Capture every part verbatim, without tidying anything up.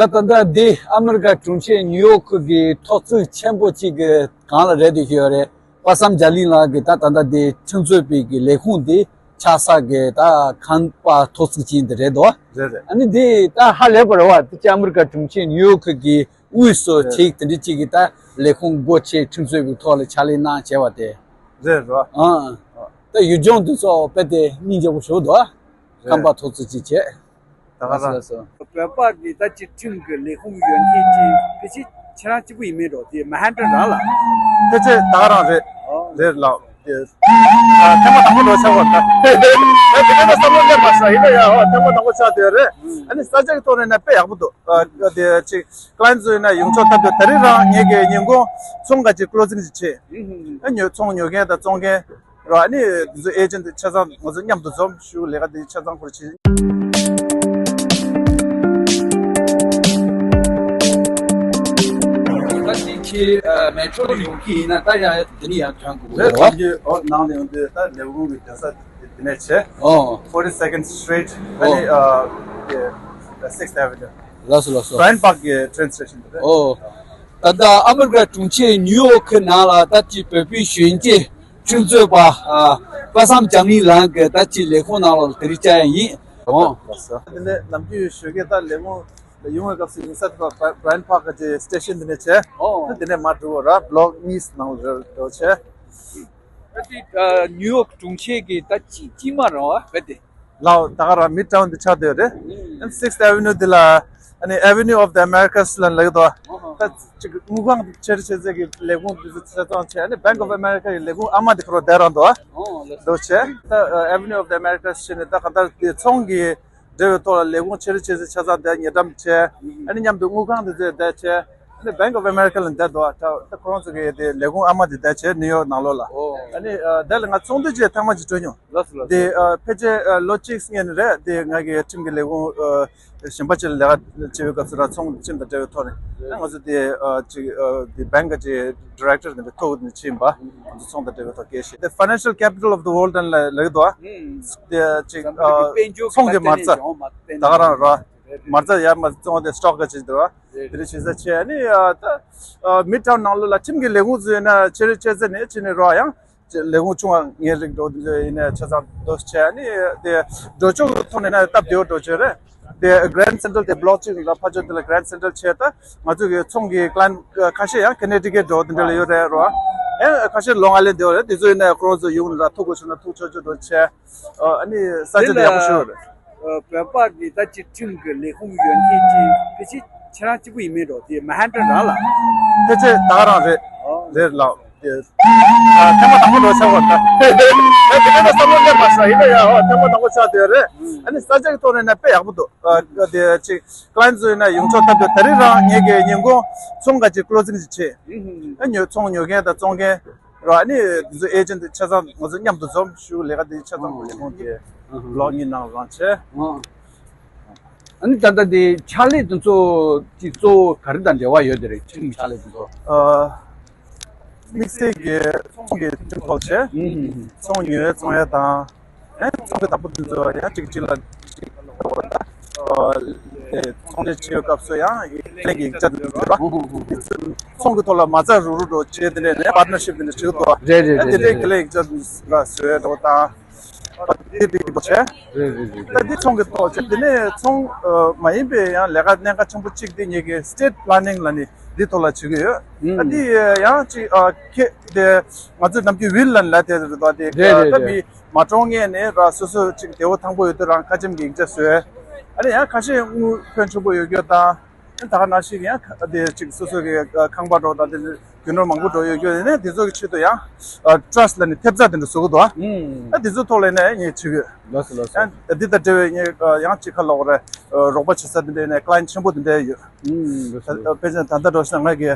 ད་ད་ལྟ་འདི་ཨ་མི་རི་ཀ་གྲོང་ཁྱེར་ཉིའུ་ཡོག་གི་ཐོག་བརྩེགས་ཆེན་པོ་གཅིག་གི་སྒང་ལ་རེད་འདུག་ཞུ་ཡ་རེད། པ་སངས་ལྗང་ནི་ལགས་ཀྱིས་ད་ད་ལྟ་འདི་ཁྲིམས་རྩོད་པའི་གི་ལས་ཁུངས་འདི་ཆགས་ས་གི་ད་ཁང་པ་ཐོག་བརྩེགས་ཅིག་འདི་རེད་དོ། རེད་རེད། ཨ་ནི་འདི་ད་ཧ་ལས་པ་རེད་བ། འདི་ཅི་ཨ་མི་རི་ཀ་གྲོང་ཁྱེར་ཉིའུ་ཡོག་གི་དབུས་སུ་རེད། ཅིག་དེ་འདྲ་ཅིག་གི་ད་ལས་ཁུངས་སྒོ་ཕྱེ་ཁྲིམས་རྩོད་པའི་ཐོག་ལ་ཕྱག་ལས་གནང་བྱས་པ་དེ། རེད་རོ། ཨང་། ད་ཡུལ་ལྗོངས་འདི་ཚོ་དཔེ་དེ་སྙིང་རྗེ་པོ་ཞིག་འདུག་ཨ། རེད། ཁང་པ་ཐོག་བརྩེགས་ཅིག་བྱས། ད་ག་རང་། ལགས་སོ། བོད་པ་གི་ད་ཅི་ཁྲིམས་ཀྱི་ལས་ཁུངས་ཡོད་མཁན་ཅིག་ཕལ་ཆེར་ཁྱེད་རང་གཅིག་པུ་ཡིན་མིན་འགྲོ་དེ་མན་ཧ་ཊན་རང་ལ། ཕལ་ཆེར་ད་ག་རང་རེད། ཨོ། རེད་ལགས། དེ། ཨ། ཐེངས་མ་དང་པོ་འགྲོ་ཆགས་པ་ད། དེ་ག་ནས་བསམ་བློ་སླེབས་མ་སོང་ཡིན་ན་ཡ། ཨོ། ཐེངས་མ་དང་པོ་ཆགས་བསྡད་རེད། ཨ་ནི་ས་ཆ་གི་ཐོག་ནས་ན་དཔེ་ཡག་པོ་འདུག་ཨ། དེ་ཅིག་ཀླ་ཡན་ཊི་ཚོ་ཡིན་ན་ཡོང་ཆོག་སྟབས་བདེ། ད་རིང་རང་ངེད་ཀྱི་ཉིན་གུང་ཚོང་ཁང་ཅིག་ཀློ་ཛིང་ཅིག་བྱས། ཨ། ཉོ་ཚོང་ཉོ་མཁན་དང་བཙོང་མཁན། རོ། ཨ་ནི་འདི་ཚོ་ཨེ་ཇེན་ཊི་ཆ་ཚང་ང་ཚོ་མཉམ་དུ་འཛོམས་ཞུ་ལས་ཀ་འདི་ཆ་ཚང་ཁུར་བྱེད། ད་ཅི་ཁྱེད་མེ་ཊྲོ་ལ་ཡོང་གི་ཡིན་ན་ད་ཡང་འདི་ནས་ཡང་ཐོན་དགོས་རེད། རེད། ཐོན་གྱི། ཨོ། ནང་ལ་ཡོང་དུས་ད་ལས་ཁུངས་ཀྱི་གདན་ས་འདི་ནས་བྱས། ཨོ། Forty Second Street། ཨ་ནི། ཨོ། ཨ། དེ་Sixth Avenue། ལགས་སོ་ལགས་སོ། Bryant Park་གི་ཊེན་སི་ཊེ་ཤན་དེ་རེད། ཨོ། ད་ལྟ་ཨ་མི་རི་ཀ་གྲོང་ཁྱེར་ཉིའུ་ཡོག་གི་ནང་ལ་ད་ཅི་བོད་པའི་གཞོན་སྐྱེས་ཁྲིམས་རྩོད་པ། ཨ། པ་སངས་ལྗང་ནི་ལགས་ཀྱི་ད་ཅི་ལས་ཁུངས་ནང་ལ་དེ་རིང་བཅར་ཡ་ཡིན། ཨོ། ལགས་སོ། དེ་ནས་ནམ་རྒྱུན་ཞོགས་ཀས་ད་ལས་ཁུངས་ལ་ཡོང་བའི་སྐབས་སུ་ཡིན་ས་དེ་Bryant Park་གི་སི་ཊེ་ཤན་དེ་ནས་བྱས། ཨོ། དེ་ནས་མར་འགྲོ་བ་ར་block་གཉིས་ནང་ལ་འགྲོ་བྱས། ད་དེ་ཉིའུ་ཡོག་གྲོང་ཁྱེར་གྱི་ད་དཀྱིལ་དཀྱིལ་མ་རེད་བ་བས་དེ། ལའོ། ད་ག་རང་མིཌ་ཊའུན་དེ་ཆགས་བསྡད་ཡོད་རེད། ཨ་ནི་Sixth Avenue་དེ་ལ་ཨ་ནི་Avenue of the Americas་ལབ་ལབ་ཀྱི་འདུག་ད་ཅིག་དངུལ་ཁང་ཆེ་རུ་ཆེ་ཚད་ཀྱི་ལས་ཁུངས་དེ་ཚོ་ཆ་ཚང་བྱས། ཨ་ནི་Bank of America་གི་ལས་ཁུངས་ཨ་མ་དེ་ཁོ་རང་བསྡད་རང་འདུག་འདུག་བྱས། ད་Avenue of the Americas་བྱས་ནས་ད་གང་ལྟར་དེ་ཚོང་གི་འབྲེལ་བའི་ཐོག་ལ་ལས་ཁུངས་ཆེ་རུ་ཆེ་ཚད་ཆ་ཚང་དེ་ཉེ་འགྲམ་བྱས། ཨ་ནི་མཉམ་དུ་དངུལ་ཁང་དེ་ཚོ་བསྡད་བྱས། ཨ་ནི་Bank of America་ལ་བསྡད་འདུག་ད་ད་ཁོ་རང་ཚོ་གི་དེ་ལས་ཁུངས་ཨ་མ་དེ་བསྡད་བྱས་ནིའུ་ཡོག་ནང་ལོགས་ལ། ཨ་ནི་ཨ། དེ་ལ་ང་ཚོགས་འདུ་བྱས་ཐེངས་མ་གཅིག་གྲོལ་མྱོང་། ལགས་སོ་ལགས་སོ། དེ་ཨ། ཕལ་ཆེར་ཨ། ལོ་གཅིག་སྔོན་ནས་རེད། དེ་ང་གི་ཁྲིམས་ཀྱི་ལས་ཁུངས་ཨ། གཞན་པ་ཅིག་ལ་ལས་ཀ་བྱེད་པའི་སྐབས་སུ་ར་ཚོང་ཁྲིམས་དང་འབྲེལ་བའི་ཐོག་ནས། ཨ། ང་ཚོ་དེ་ཨ། ཅིག་ཨ། དེ་Bank་གི་ཅིག་Director་དེ་འདྲ་ཐུག་ནས་ཕྱིན་པ། ང་ཚོ་ཚོང་དང་འབྲེལ་བའི་ཐོག་སྐད་བཤད། དེ་financial capital of the world་ལ་ལབ་ཀྱི་འདུག་ཨ། དེ་ཅིག་ཨ། ཚོང་གི་མ་རྩ། ད་ག་རང་ར། མ་རྩ་ཡར་མར་བཙོང་དེ་stock་ག་ཅིག་འདུག་ཨ། དེ་འདྲ་བྱེད་ས་བྱས། ཨ་ནི་ཨ། ད་ཨ། མིཌ་ཊའུན་ནང་ལོགས་ལ་ཁྲིམས་ཀྱི་ལས་ཁུངས་ཚོ་ཡིན་ན་ཆེ་རུ་ཆེ་ཚད་ནས་ཕྱིན་ནས་རོགས་ཡང་ལས་ཁུངས་ཆུང་བ་ངའི་རིགས་འགྲོ་དེ་ཚོ་ཡིན་ན་ཆ་ཚང་འདུག་བྱས། ཨ་ནི་དེ་འགྲོ་ཕྱོགས་ཀྱི་ཐོག་ནས་ན་སྟབས་བདེ་བོ་འགྲོ་བྱས་རེད། དེ་Grand Central་དེ་block་གཅིག་ལ་ཕར་ཕྱོགས་དེ་ལ་Grand Central་བྱས། ད་ང་ཚོ་གི་ཚོང་གི་client་ཁ་ཤས་ཡང་Connecticut་འགྲོ་དེ་འདྲ་ལ་ཡོད་རེད་རོགས། ཡང་ཁ་ཤས་Long Island་འདྲ་རེད། དེ་ཚོ་ཡིན་ན་ཁོ་རང་ཚོ་ཡོང་ནས་ཐུག་དགོས་བྱུང་ན་ཐུག་ཆོག་ཆོག་འགྲོ་བྱས། ཨ་ནི་ས་ཆ་དེ་ཡག་པོ་ཞིག་རེད། ཨ། བོད་པ་གི་ད་ཅི་ཁྲིམས་ཀྱི་ལས་ཁུངས་ཡོད་མཁན་ཅིག་ཕལ་ཆེར་ཁྱེད་རང་གཅིག་པུ་ཡིན་མིན་འགྲོ་དེ་མན་ཧ་ཊན་རང་ལ། ཕལ་ཆེར་ད་ག་རང་རེད། ཨོ། རེད་ལགས། དེ་ཨ། ཐེངས་མ་དང་པོ་འགྲོ་ཆགས་པ་ད། ཨ། དེ་ག་ནས་བསམ་བློ་སླེབས་མ་སོང་ཡིན་ན་ཡ། ཨོ། ཐེངས་མ་དང་པོ་ཆགས་བསྡད་རེད། ཨ་ནི་ས་ཆ་གི་ཐོག་ནས་ན་དཔེ་ཡག་པོ་འདུག་ཨ། དེ་ཅིག་ཀླ་ཡན་ཊི་ཚོ་ཡིན་ན་ཡོང་ཆོག་སྟབས་བདེ། ད་རིང་རང་ངེད་ཀྱི་ཉིན་གུང་ཚོང་ཁང་ཅིག་ཀློ་ཛིང་ཅིག་བྱས། ཨ། ཉོ་ཚོང་ཉོ་མཁན་དང་བཙོང་མཁན་རོ། ཨ་ནི་འདི་ཚོ་ཨེ་ཇེན་ཊི་ཆ་ཚང་ང་ཚོ་མཉམ་དུ་འཛོམས་ཞུ་ལས་ཀ་འདི་ཆ་ཚང་ལས་ཁུངས་དེ་block་གཉིས་ནང་རང་བྱས། ཨ་ནི་ད་ལྟ་དེ་ཕྱག་ལས་དེ་ཚོ་གཅིག་གཙོ་བོ་ག་རེ་དང་འབྲེལ་བ་ཡོད་དེ་རེད། ཁྲིམས་ཕྱག་ལས་དེ་ཚོ། ཨ། དམིགས་བསལ་གྱི་ཚོང་གི་ཁྲིམས་ཐོག་བྱས། ཚོང་ཉོ་ཡ་བཙོང་ཡ་དང་། ཨེ། ཚོང་གི་བདག་པོ་དེ་ཚོ་ཡང་གཅིག་གཅིག་ལ་གཅིག་ཨ། ཚོང་འབྲེལ་བྱེད་ཡོད་སྐབས་སུ་ཡང་ལེན་གྱི་ཡིག་ཆ་དེ་ཚོ་ཡོད་པ། ཚོང་གི་ཐོག་ལ་མ་རྩ་རུག་རུག་འགྲོ་བྱས། དེ་ནས་ནས་partnership་དེ་འདྲ་བྱེད་དགོས། རེད་རེད་རེད་དེ་འདྲའི་རེད། ཁེ་ལས་ཡིག་ཆ་ར་བཟོས་འགྲོ་དང་། དེ་རིགས་པ་བྱས། རེད་རེད་རེད། ད་འདི་ཚོང་གི་ཐོག་བྱས། དེ་ནས་ཚོང་ཨ། མ་ཡིན་པའི་ཡང་ལས་ཀ་གནད་འགག་ཆེན་པོ་གཅིག་དེ་ངེད་ཀྱི་estate planning་ལབ་ནས་འདི་ཐོག་ལ་བྱེད་ཀྱི་ཡོད། ད་འདི་ཡང་གཅིག་ཨ། ཁེ་དེ་ང་ཚོས་ནམ་རྒྱུན་will་ལབ་ནས་ལབ་དེ་རེད་དོ། དེ་རེད་རེད་ད་རེད། མི་མ་གྲོངས་སྔོན་ནས་ར་སོ་སོ་གཅིག་བདེ་བོ་ཐང་པོ་ཡོད་དུས་རང་ཁ་ཆེམས་ཀྱི་ཡིག་ཆ་བཟོས། ཨ་ནི་ཡང་ཁ་ཤས་དངུལ་ཕོན་ཆེན་པོ་ཡོད་རྒྱུ་དང་། ཨ་ནི་ད་ག་ནང་བཞིན་ཡང་དེ་གཅིག་སོ་སོ་གི་ཁང་པ་འགྲོ་དང་དེ་རྒྱུ་ནོར་མང་པོ་འགྲོ་ཡོད་རྒྱུ་ཡིན་ན་དེ་ཚོ་གི་ཆེད་དུ་ཡང་trust་ལབ་ནས་ཐེབས་རྩ་དེ་འདྲ་བཟོ་གི་འདུག་ཨ། ཨ་དེ་ཚོ་ཐོག་ལ་ནས་ངས་བྱེད་ཀྱི་ཡོད། ལགས་སོ་ལགས་སོ། ཡང་འདི་དང་འབྲེལ་བའི་ངས་ཡང་གཅིག་ཁ་ལོག་རེ་རོགས་པ་བྱེད་ས་དེ་འདྲ་ཡིན་ན་client་ཆེན་པོ་དེ་འདྲ་ཡོད། ཨུམ། ལགས་སོ། ཕལ་ཆེར་ད་ལྟ་འགྲོ་ཞིག་ན་ང་གི་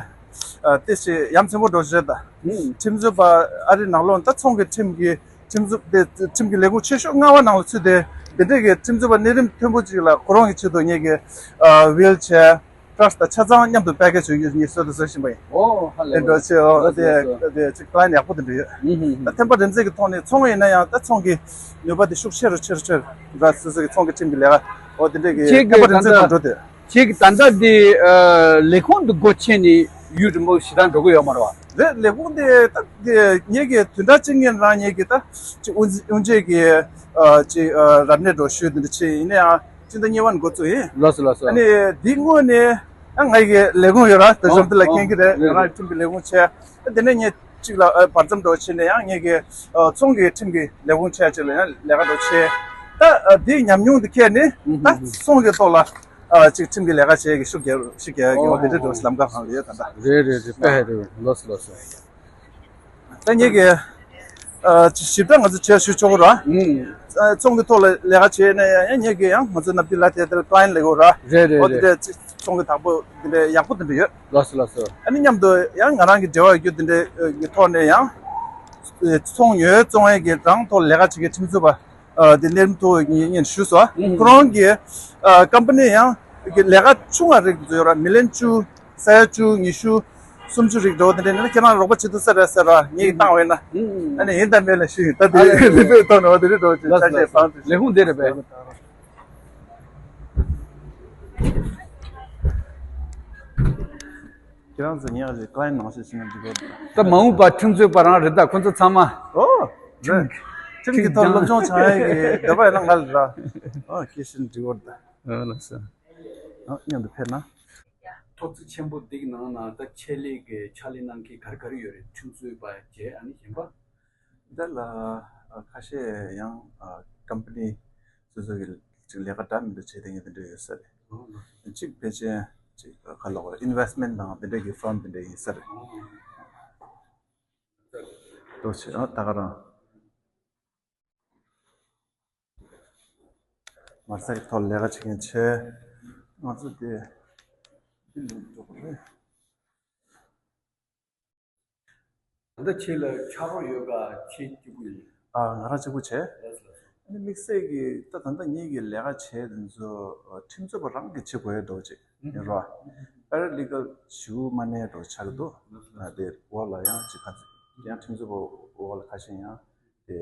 ཨ། ཏི་ཞིག་ཡ་མཚན་པོ་འགྲོ་བྱེད་ད། ཨུམ། ཁྲིམས་རྩོད་པ་ཨ་རི་ནང་ལོགས་ད་ཚོང་གི་ཁྲིམས་ཀྱི་ཁྲིམས་རྩོད་དེ་ཁྲིམས་ཀྱི་ལས་ཁུངས་ཆེ་ཤོས་ལྔ་པ་ནང་ལ་ཚུད་དེ། དེ་འདྲས་ཀྱི་ཁྲིམས་རྩོད་པ་གནས་རིམ་མཐོན་པོ་ཅིག་ལ་ཁོ་རང་གི་ཆེད་དུ་ངེད་ཀྱི་ཨ། will་chair trust་དང་ཆ་ཚང་མཉམ་དུ་package་བྱེད་རྒྱུ་ངེད་བཟོ་དང་བཟོ་བཞིན་པ་ཡིན། ཨོ་ཧ་ལས། དེ་འདྲ་ཆེ། ཨོ་ལགས་སོ་དེ་ལགས་སོ། དེ་ཅིག་client་ཡག་པོ་དེ་འདྲ་ཡོད། ཨུམ་ཧུམ་ཧུམ། ད་ཐེམ་པ་རིམ་འཛེགས་ཀྱི་ཐོག་ནས་ཚོང་ཡིན་ན་ཡང་ད་ཚོང་གི་ནུས་པ་དེ་ཤུགས་ཆེ་རུ་ཆེ་རུ་ཆེ་རུ་ར་སོ་སོ་གི་ཚོང་གི་ཁྲིམས་ཀྱི་ལས་ཀ་ཨོ་དེ་འདྲས་ཀྱི་ཁྱེད་ཐེམ་པ་ཀྱི་རིམ་འཛེགས་ད་ལྟ་དང་འགྲོ་དེ། ཁྱེད་ཀྱི་ད་ལྟ་འདི་ཨ་ལས་ཁུངས་འདི་སྒོ་ཕྱེ་ནས་ཡུན་རིང་པོ་ཞེ་དྲག་འགྲོ་གི་ཡོད་མ་རེད་བ། རེད། ལས་ཁུངས་དེ་ད་དེ་ངེད་ཀྱི་བདུན་ཕྲག་གཅིག་གཉིས་རང་ངེད་ཀྱི་ད་ཅིག་དབུ་འབྱེད་དབུ་འབྱེད་ཀྱི་ཨ་ཅིག་ཨ་རབ་གནས་འགྲོ་ཞུས་འདི་འདྲ་བྱས། ཡིན་ན་ཡང་སྤྱི་ཟླ་གཉིས་པ་ནས་འགོ་བཙུགས་ཡིན། ལགས་སོ་ལགས་སོ། ཨ་ནི་འདི་སྔོན་ནས་ཨ་ང་ཡི་ལས་ཁུངས་ཡོད་ར། ད་ཨོ་གཞོན་དུ་ལ་ཨོ་མཁྱེན་གྱི་རེད། རེད་ང་རང་རེད། ཁྲིམས་ཀྱི་ལས་ཁུངས་བྱས། ཨ་དེ་ནས་ངས་གཅིག་ལ་ཨ་བར་མཚམས་འགྲོ་བྱས་ནས་ཡང་ངེད་ཀྱི་ཨ་ཚོང་གི་ཁྲིམས་ཀྱི་ལས་ཁུངས་བྱས་ཅིག་ལ་ཡང་ལས་ཀ་འགྲོ་བྱས། ད་ཨ་འདི་ཉམས་མྱོང་འདི་ཁྱེར་ནས་ཨུ་ཧུ་ད་ཧུ། ཚོང་གི་ཐོག་ལ། ཨ་ཅིག་ཁྲིམས་ཀྱི་ལས་ཀ་བྱེད་ཀྱི་ཤུགས་རྒྱག་ཤུགས་རྒྱག་ཡ་གི་འོ་དེ་འདྲ་འགྲོ་ལམ་ཁ་གང་ལ་ཡོད་ད་ལྟ། རེད་རེད་རེད། དཔེ་ཧེ་རེད། ལོས་ལོས། ད་ངེད་ཀྱི་ཨ་ཅིག་ཞིབ་ཕྲ་ང་ཚོ་བྱས་ཞུ་ཆོག་གི་ར། ཨུམ། ཨ་ཚོང་གི་ཐོག་ལ་ལས་ཀ་བྱས་ནས་ཡང་ངེད་ཀྱི་ཡང་ང་ཚོ་ནམ་རྒྱུན་ལ་དེ་ལྟར་ཀ་ལི་ཡན་ཊི་ལས་ཀ་ར། རེད་རེད་འོ་དེ་རེད། འདྲ་ཅིག་ཚོང་གི་བདག་པོ་དེ་འདྲ་ཡག་པོ་དེ་འདྲ་ཡོད། ལོས་ལོས། ཨ་ནི་མཉམ་དུ་ཡང་ང་རང་གི་འབྲེལ་བ་ཡོད་རྒྱུ་དེ་འདྲ་གི་ཐོག་ནས་ཡང་ཚོང་ཉོ་བཙོང་ཡས་ཀྱི་རང་ཐོག་ལས་ཀ་བྱེད་མཁན་ཁྲིམས་རྩོད་པ། ཨ་དེ་ནེ་རིམ་ཐོག་ངས་ཞུས་སོང་། ཨུ་ཧུ། ཁོ་རང་གི་ཨ་ཀམ་པ་ནི་ཡང་གི་ལས་ཀ་ཆུང་བ་རིགས་ཡོད་ར། མི་ལན་བཅུ། ས་ཡ་བཅུ། ཉི་ཤུ། སུམ་ཅུ་རིགས་འགྲོ་དེ་འདྲ་ནི་ཁྱེད་རང་རོགས་པ་བྱེད་ཐུབ་ས་རེད་ཟེར་ར། ངས་བཏང་བས་ན། ཨུ་ཧུ། ཨ་ནི་ཡིན་དང་མིན་ལ་ཞུ་ཡིན། ད་དེ་ཨ་རེད་རེད། རིགས་པས་ཐོག་ནས་དེ་འདྲ་འགྲོ་ཅིག་ལགས་ཆ་ཤས་བཟང་ཅིག་ལས་ཁུངས་དེ་རེད་པས། ཁྱེད་རང་ཚོ་ཉག་ཅིག་ཀ་ལི་ཡན་ཊི་ནང་བཞིན་ཕྱིན་ན་འགྲིག་གི་རེད། ད་མ་འོངས་པ་ཁྲིམས་རྩོད་པ་རང་རེད། ད་ཁོ་ཚོ་ཚང་མ། ཨོ། རེད། ཁྲིམས་ཀྱི་ཐོག་སློབ་སྦྱོང་བྱ་ཡག་གི་འདོད་པ་ཡོད་ན་ང་ལ་ར། ཨོ་ཁྱེད་ཤིན་འགྲིག་གི་རེད་ད། ཨོ་ལགས་སོ། ཨོ་མཉམ་དུ་ཕེབས་ན། ཐོག་བརྩེགས་ཆེན་པོ་འདི་གི་ནང་ན་ད་ཆེད་ལས་ཀྱི་ཕྱག་ལས་གནང་མཁན་ག་རེ་ག་རེ་ཡོད་རེད། ཁྲིམས་རྩོད་པ་བཅས་ཨ་ནི་གཞན་པ། འདི་ལ་ཁ་ཤས་ཡང་ཀམ་པ་ནི་སོ་སོ་གི་ཅིག་ལས་ཀ་འདྲ་མི་འདྲ་བྱེད་མཁན་དེ་འདྲ་ཡོད་ས་རེད། གཅིག་ཕལ་ཆེར་ཅིག་ག་ལབ་དགོས་རེད། ཨིན་ཝེ་སི་མེན་ཊི་དང་དེ་འདྲ་གི་ཕརམ་དེ་འདྲ་ཡིན་ས་རེད། ལྟོས་བྱེད་ཨ་ད་ག་རང་མ་རྩ་གི་ཐོག་ལས་ཀ་བྱེད་མཁན་བྱས། ང་ཚོ་དེ་འདི་ལུགས་འགྲོ་དགོས་རེད། ད་ལྟ་ཁྱེད་ལ་ཕྱག་རོགས་ཡོད་ག་ཁྱེད་གཅིག་པུ་ཡིན། ཨ་ང་རང་གཅིག་པུ་བྱས། ལགས་སོ། ཨ་ནི་དམིགས་བསལ་གྱི་ད་ད་ལྟ་ངེད་ཀྱི་ལས་ཀ་བྱས་དེ་ཚོ་ཁྲིམས་རྩོད་པ་རང་གིས་བྱེད་དགོས་ཡ་འདྲ་བོ་ཅིག་ཡིན་རོ། པེ་ར་ལི་གལ་ཞུ་མ་ནས་འགྲོ་ཆགས་ཀྱི་འདུག་ཨ་དེ་འོག་ལ་ཡང་ཅིག་ཁ་ཡང་ཁྲིམས་རྩོད་པ་འོག་ལ་ཁ་ཤས་ཡང་དེ་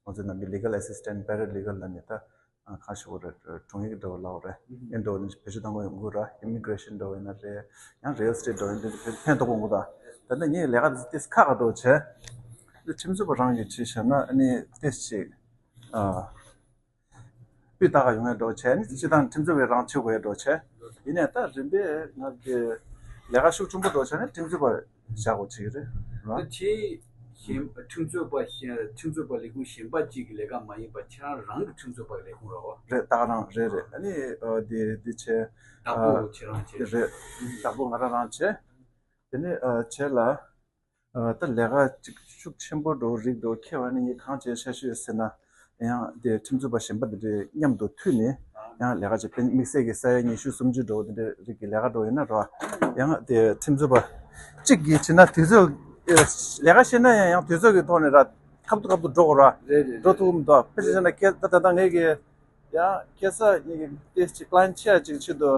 ང་ཚོ་ནང་མི་legal assistant paralegal ལ་ནི་ད་ཁ་ཤས་འོག་ལ་དྲུང་ཡིག་འདྲ་བོ་ལ་འོག་རེད་ཨེ་འདྲ་བོ་ནི་བེད་སྤྱོད་གཏོང་གི་ཡོང་གི་ར། ཨི་མི་གྷི་རེ་ཤན་འདྲ་བོ་ཡིན་ན་རེད། ཡང་རི་ཡལ་ཨེ་སི་ཊེཊ་འདྲ་བོ་ཡིན་ན་དེ་ཕན་ཐོགས་ཡོང་གི་ད། ད་ནི་ངས་ལས་ཀ་དེ་ཏིས་ཁག་ཁག་འདྲ་བོ་བྱས། ཁྲིམས་རྩོད་པ་རང་གིས་བྱས་བཞག་ན་ཨ་ནི་ཏིས་ཅིག་ཨ། སྤུས་དག་ཡོང་ཡ་འདྲ་བོ་བྱས་ནི་སྤྱི་བཏང་ཁྲིམས་རྩོད་པས་རང་བྱེད་དགོས་ཡ་འདྲ་བོ་བྱས། ཡིན་ནའི་ད་རིམ་པས་ང་གི་ལས་ཀ་ཤུགས་ཆེན་པོ་འདྲ་བོ་བྱས་ནས་ཁྲིམས་རྩོད་པ་བཞག་དགོས་བྱེད་ཀྱི་རེད་ར། ད་ཁྱེད་གཞན་ཁྲིམས་རྩོད་པ་གཞན་ཁྲིམས་རྩོད་པ་ལས་ཁུངས་གཞན་པ་གཅིག་གི་ལས་ཀ་མ་ཡིན་པ་ཁྱེད་རང་རང་གི་ཁྲིམས་རྩོད་པ་གི་ལས་ཁུངས་རེད་བ། རེད། ད་ག་རང་རེད་རེད། ཨ་ནི་ཨ་དེ་དེ་བྱས། བདག་པོ་ཨ་ཁྱེད་རང་བྱས། རེད། བདག་པོ་ང་རང་རང་བྱས། དེ་ནས་ཨ་བྱས་ལ། ཨ་ད་ལས་ཀ་ཅིག་ཤུགས་ཆེན་པོ་འགྲོ་རིགས་འགྲོ་ཁྱེད་བ་ནི་ངས་གང་བྱས་ཤ་ཤུ་ཡོད་ཟེར་ན། ཡང་དེ་ཁྲིམས་རྩོད་པ་གཞན་པ་དེ་འདྲའི་མཉམ་དུ་མཐུད་ནས་ཡང་ལས་ཀ་ཅིག་དཔེ་དམིགས་བསལ་གྱི་ས་ཡ་ཉི་ཤུ་སུམ་ཅུ་འགྲོ་དེ་འདྲའི་རིགས་ཀྱི་ལས་ཀ་འགྲོ་ཡིན་ན་རོ། ཡང་དེ་ཁྲིམས་རྩོད་པ་གཅིག་གིས་བྱས་ན་དུས་ཚོད་ལས་ཀ་བཤད་ན་ཡང་ཡང་དུས་ཚོད་ཀྱི་ཐོག་ནས་ར་ཁ་ཐུག་ཁ་ཐུག་འགྲོ་དགོས་ར། རེད་རེད། འགྲོ་ཐུབ་མི་འདུག་དཔེ་ཆ་བཤད་ན་ཁྱེད་ད་ད་ལྟ་ངས་ཀྱི། ཡང་ཁ་སང་ངེད་ཀྱི་ཏེ་ཅིག་ཀ་ལན་ཆེ་ཡ་ཅིག་ཆེད་དུ་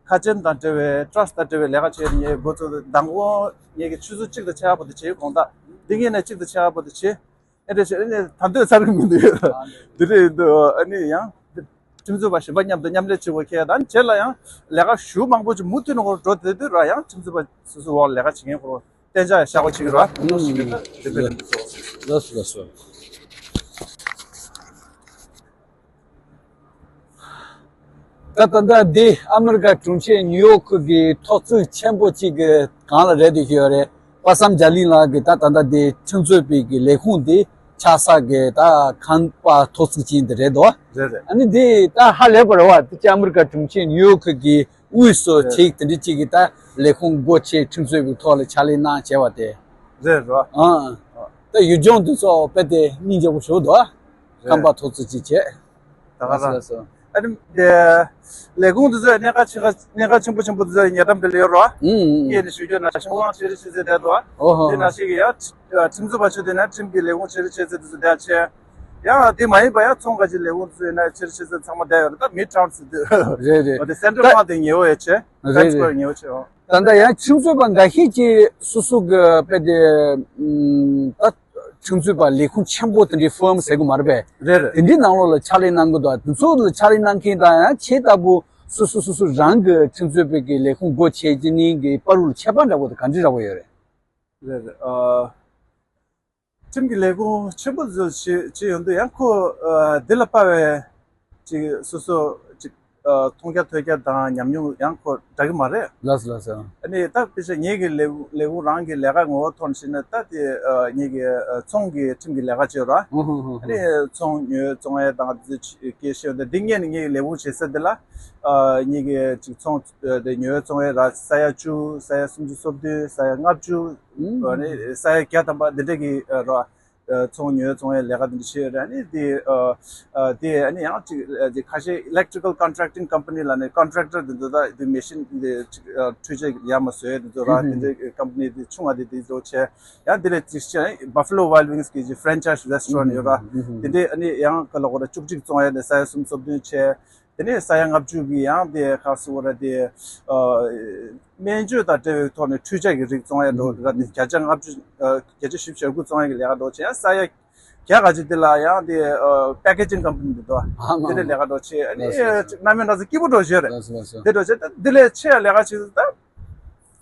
ཁ་ཆེམས་དང་འབྲེལ་བའི་ཊ་ར་སི་ཊི་དང་འབྲེལ་བའི་ལས་ཀ་བྱས་ནས་ངས་འགོ་ཚུགས། མདང་དགོང་ངེད་ཀྱི་ཆུ་ཚོད་གཅིག་དང་ཕྱེད་ཀ་བར་དུ་བྱས། དགོང་དག་འདི་ངེད་ནས་གཅིག་དང་ཕྱེད་ཀ་བར་དུ་བྱས། ཨེ་འདྲ་བྱས་ཨེ་ནས་ད་འདོད་ཚར་གི་མི་འདུག་འདི་རེད་འདུག་ཨ་ནི་ཡང་ཁྲིམས་རྩོད་པ་གཞན་པ་མཉམ་དུ་མཉམ་ལས་བྱེད་དགོས་ཁེལ་དང་རྗེས་ལ་ཡང་ལས་ཀ་ཞུ་མང་པོ་ཅིག་མུ་མཐུད་ནས་འགྲོ་བསྡད་དུས་ར་ཡང་ཁྲིམས་རྩོད་པ་སོ་སོའི་འོག་ལས་ཀ་བྱེད་མཁན་ཁོ་རང་གཏན་འཇགས་བཞག་དགོས་བྱེད་ཀྱི་ར། ལགས་སོ་ལགས་སོ། ད་ད་ལྟ་འདི་ཨ་མི་རི་ཀ་གྲོང་ཁྱེར་ནིའུ་ཡོག་གི་ཐོག་བརྩེགས་ཆེན་པོ་གཅིག་གི་སྒང་ལ་རེད་འདུག་ཞུ་ཡ་རེད། པ་སངས་རྒྱ་གླིང་ལགས་ཀྱི་ད་ད་ལྟ་འདི་ཁྲིམས་རྩོད་པའི་གི་ལས་ཁུངས་འདི་ཆགས་ས་གི་ད་ཁང་པ་ཐོག་བརྩེགས་ཅན་འདི་རེད་དོ། རེད་རེད། ཨ་ནི་འདི་ད་ཧ་ལས་པ་རེད་བ། འདི་ཅི་ཨ་མི་རི་ཀ་གྲོང་ཁྱེར་ནིའུ་ཡོག་གི་དབུས་སུ་རེད། ཅིག་དེ་འདྲ་ཅིག་གི་ད་ལས་ཁུངས་སྒོ་ཕྱེ་ཁྲིམས་རྩོད་པའི་ཐོག་ལ་ཕྱག་ལས་གནང་བྱས་པ་དེ། རེད་རོ། ཨ། ད་ཡུལ་ལྗོངས་འདི་ཚོ་དཔེ་དེ་སྙིང་རྗེ་པོ་ཞིག་འདུག་རེད། ཁང་པ་ཐོག་བརྩེགས་ཅིག་བྱས། ད་ག་ལ། ལགས་སོ། ཨ་ནི་དེ་ལས་ཁུངས་འདི་ཚོའི་གནད་འགག་ཆེ་ཁ་གནད་འགག་ཆེན་པོ་ཆེན་པོ་འདི་ཚོའི་ཉེ་འགྲམ་དེ་ལ་ཡོད་རོ། ཨུ་ཨུ། ངས་ནི་ཞུ་རྒྱུ་ན་ཁྲིམས་ཁང་ཆེ་རི་ཆེ་ཚེ་དེ་དོ། ཨོ་ཧོ། དེ་ནང་བཞིན་གྱི་ཡ་ཁྲི་ཁྲིམས་རྩོད་པ་ཆོས་དེ་ན་ཁྲིམས་ཀྱི་ལས་ཁུངས་ཆེ་རི་ཆེ་ཚེ་དེ་ཚོ་དེ་ཆེ། ཡང་དེ་མ་ཡིན་པ་ཡང་ཚོང་ཁང་གི་ལས་ཁུངས་ཚོ་ཡིན་ན་ཆེ་རི་ཆེ་ཚེ་ཚང་མ་བསྡད་ཡོད་རེད། ད་མིཌ་ཊའོན་ཟེར་དུས། རེད་རེད། འོ་དེ་སེན་ཊར་ད་ཁང་དེ་ཉེ་བོ་ཡ་ཆེ། རེད་རེད། ཊའིམ་སི་ཀོ་ཝེར་ཉེ་བོ་ཆེ་འོ། ད་ལྟ་ཡང་ཁྲིམས་རྩོད་པ་འགའ་ཤས་ཀྱིས་སོ་སོ་གི་དཔེ་དེ་ད་ཁྲིམས་རྩོད་པ་ལས་ཁུངས་ཆེན་པོ་དེ་འདྲའི་ཕརམ་ཟེར་གི་མ་རེད་པས། རེད་རེད། དེ་འདྲའི་ནང་ལོགས་ལ་ཕྱག་ལས་གནང་གི་འདུག་དེ་ཚོ་ལ་ཕྱག་ལས་གནང་མཁན་དང་ཡང་ཁྱེད་ལྟ་བུ་ སོ་སོ་སོ་སོ་རང་གི་ཁྲིམས་རྩོད་པའི་གི་ལས་ཁུངས་སྒོ་ཕྱེ་བྱེད་ནི་གི་བར་དུ་ཁྱད་པར་འདྲ་པོ་དང་ག་འདྲ་འདྲ་པོ་ཡོད་རེད། རེད་རེད། ཨ། ཁྲིམས་ཀྱི་ལས་ཁུངས་ཆེན་པོ་ཚོ་བྱེད་བྱེད་ཡོང་དུས་ཡང་ཁོ་ཨ་འདི་ལ་དཔའ་བའི་ཅིག་སོ་སོ་ཅིག་ཨ་མཐོང་རྒྱ་ཐོས་རྒྱ་དང་ཉམས་མྱོང་ཡང་ཁོ་འདྲ་གི་མ་རེད། ལགས་སོ་ལགས་སོ། ཨ་ནི་ད་དཔེ་ཆ་ངེད་ཀྱི་ལས་ལས་ཁུངས་རང་གི་ལས་ཀ་ངོ་བོ་ཐོག་ནས་བཤད་ན་ད་དེ་ཨ་ངེད་ཀྱི་ཨ་ཚོང་གི་ཁྲིམས་ཀྱི་ལས་ཀ་བྱེད་ར། ཨ་ནི་ཚོང་ཉོ་བཙོང་ཡ་དང་དེ་ཚོ་སྐད་བཤད་ཡོང་དུས་འདི་སྔོན་ནས་ངེད་ཀྱི་ལས་ཁུངས་བྱེད་ས་འདི་ལ་ཨ་ངེད་ཀྱི་ཅིག་ཚོང་དེ་ཉོ་བཙོང་ཡ་ར་ས་ཡ་བཅུ། ས་ཡ་སུམ་ཅུ་སོ་བདུན། ས་ཡ་ལྔ་བཅུ། ཨ་ནི་ས་ཡ་བརྒྱ་ཐམ་པ་འདི་འདྲ་གི་ར། ཚོང་ཉོ་བཙོང་ཡ་ལས་ཀ་འདི་འདྲ་བྱེད་ཡོད་རེད། ཨ་ནི་དེ་ཨ་དེ་ཨ་ནི་ཡང་ཅིག་ཁ་ཤས་electrical contracting company ལ་ནི་contractor འདི་ཚོ་ད་དེ་མེ་ཤིན་འདི་ཅིག་འཕྲུལ་ཆས་ཡར་མར་བཟོ་ཡ་འདི་ཚོ་ར། འདི་འདྲའི་company འདི་ཆུང་བ་འདི་འདི་ཚོ་བྱས། ཡང་འདི་ལས་ཅིག་བྱས་Buffalo Wild Wings གི་franchise restaurant ཡོད་ར། འདི་འདྲའི་ཨ་ནི་ཡང་ག་ལ་གོ་ར་བཅུ་གཅིག་བཙོང་ཡ་འདི་ས་ཡ་སུམ་ཅུ་སོ་བདུན་བྱས། དེ་ནས་ས་ཡ་ལྔ་བཅུ་གི་ཡང་དེ་ཁ་སུ་བ་ར་དེ་ཨ་སྨན་བཅོས་དང་འབྲེལ་བའི་ཐོག་ནས་འཕྲུལ་ཆས་ཀྱི་རིགས་བཙོང་ཡ་འགྲོ་ར། དེ་བརྒྱ་ཆ་ལྔ་བཅུ་ཨ་བརྒྱ་ཆ་བཞི་བཅུ་ཞེ་དགུ་བཙོང་ཡ་གི་ལས་ཀ་འགྲོ་བྱས། ཡང་ས་ཡ་བརྒྱ་ག་ཅིག་དེ་ལ་ཡང་དེ་ཨ་packaging company འདི་འདུག་ཨ་དེ་ལས་ལས་ཀ་འགྲོ་བྱས། ཨ་ནི་ལགས་སོ་ལགས་སོ། རྣམ་པ་སྣ་ཚོགས་སྐྱིད་པོ་འགྲོ་བཞིན་རེད། ལགས་སོ་ལགས་སོ། དེ་འགྲོ་བྱས་ད་དེ་ལས་ཆེ་ཡ་ལས་ཀ་བྱེད་ད།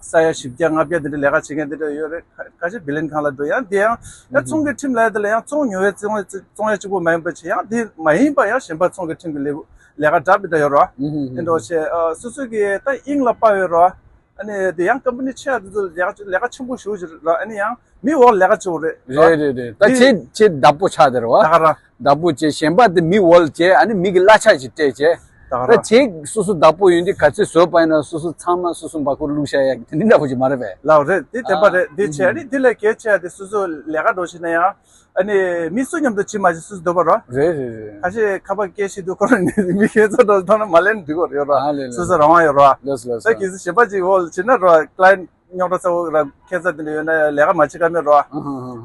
ས་ཡ་བཞི་བརྒྱ་ལྔ་བརྒྱ་འདི་འདྲ་ལས་ཀ་བྱེད་མཁན་འདི་འདྲ་ཡོད་རེད། ཁ་ཁ་ཤས་བི་ལིན་ཁང་ལ་འགྲོ། ཡང་དེ་ཡང་ཡང་ཚོང་གི་ཁྲིམས་ལ་དེ་ལ་ཡང་ཚོང་ཉོ་བའི་བཙོང་བའི་བཙོང་ཡ་གཅིག་པོ་མ་ཡིན་པ་བྱས། ཡང་དེ་མ་ཡིན་པ་ཡང་གཞན་པ་ཚོང་གི་ཁྲིམས་ཀྱི་ལས་ལས་ཀ་འདྲ་མི་འདྲ་ཡོད་རེད་བ། དེ་འདྲ་བྱས་ཨ་སོ་སོ་གི་ད་དབྱིངས་ལ་དཔའ་བའི་རེད་བ། ཨ་ནི་དེ་ཡང་ཀམ་པ་ནི་ཆེ་བ་དེ་ཚོ་ལས་ཀ་ལས་ཀ་ཆེན་པོ་ཞེ་པོ་ཅིག་རེད། ཨ་ནི་ཡང་མི་འོག་ལས་ཀ་བྱེད་དགོས་རེད། རེད་རེད་རེད། ད་དེ་ཁྱེད་ཁྱེད་བདག་པོ་ཆགས་བསྡད་རེད་བ། ད་ག་རང་། བདག་པོ་བྱས། གཞན་པ་དེ་མི་འོག་ལ་བྱས། ཨ་ནི་མི་གི་གླ་ཆ་ཞིག་སྤྲད་བྱས། ད་ག་རང་། ད་ཁྱེད་སོ་སོ་བདག་པོ་ཡོད་དུས་ག་ཚོད་བཟོས་པ་ཡིན་ན་སོ་སོ་ཚང་མ་སོ་སོ་འབག་གོ་བླུགས་བཞག་ཡ་དེ་འདྲ་འདྲ་པོ་ཅིག་མ་རེད་པས། ལགས་རེད། དེ་བདེན་པ་རེད། དེ་བྱས་ཨ་ནི་དེ་ལས་གལ་ཆེ་བ་དེ་སོ་སོ་ལས་ཀ་འགྲོ་ཕྱིན་ན་ཡང་ཨ་ནི་མི་སུ་མཉམ་དུ་ཕྱིན་མ་ཕྱིན་སོ་སོ་འདོད་པ་རེད། རེད་རེད་རེད། ཁ་ཤས་ཁ་པར་སྐད་ཤེས་འདུག་ཁོ་རང་ནི་མི་ཁྱེད་ཚོ་འགྲོ་ཐོག་ན་མ་ལེན་འདུག་གོ་ཡོད་ར། ཨ་ལེ་ལེ། སོ་སོ་རང་དབང་ཡོད་ར། ལགས་སོ་ལགས་སོ། ད་གལ་སྲིད་གཞན་པ་ཅིག་འོག་ལ་ཕྱིན་ན་ར་client རྙོག་དྲ་ཚ་བོ་ར་ཁྱད་མཚར་དེ་འདྲ་ཡོད་ན་ལས་ཀ་མ་བྱེད་ཀ་མེད་རོ།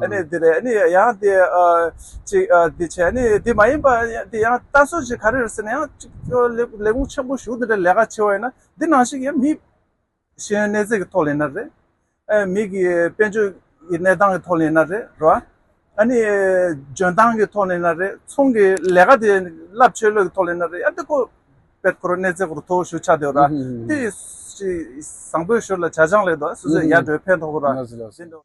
ཨ་ནི་དེ་རེད། ཨ་ནི་ཡང་དེ་ཨ་ཅིག་ཨ་དེ་བྱས། ཨ་ནི་དེ་མ་ཡིན་པ་ཡང་དེ་ཡང་ལྟ་ཚུལ་ཅིག་ག་རེ་རེད་ཟེར་ན་ཡང་ཅིག་ལས་ལས་ཁུངས་ཆེན་པོ་ཞིག་དེ་འདྲ་ལས་ཀ་བྱེད་པ་ཡིན་ན་འདི་ནང་བཞིན་ཡང་མི་ཤེས་ཡོན་གནས་ཚད་ཀྱི་ཐོག་ལ་ཡིན་ན་རེད། ཨ་མི་གི་དཔལ་འབྱོར་གྱི་གནས་སྟངས་ཀྱི་ཐོག་ལ་ཡིན་ན་རེད་རོ། ཨ་ནི་འཇོན་ཐང་གི་ཐོག་ལ་ཡིན་ན་རེད། ཚོང་གི་ལས་ཀ་དེ་རླབས་ཆེ་ལོས་ཀྱི་ཐོག་ལ་ཡིན་ན་རེད། ཡང་དེ་ཁོ་དཔེ་ཁོ་རང་གནས་ཚད་ཁོ་རང་མཐོ་བོ་ཞིག་ཆགས་བསྡད་ཡོད་ར། ཨུ་ཧུ། དེ་ཞིག་བཟང་པོའི་ཞོར་ལ་ཇ་ཆང་ལས་དོ་སོ་སོའི་ཡར་འགྲོའི་ཕན་ཐོགས་ར། ལགས་སོ་ལགས་སོ། དེ་འདྲ།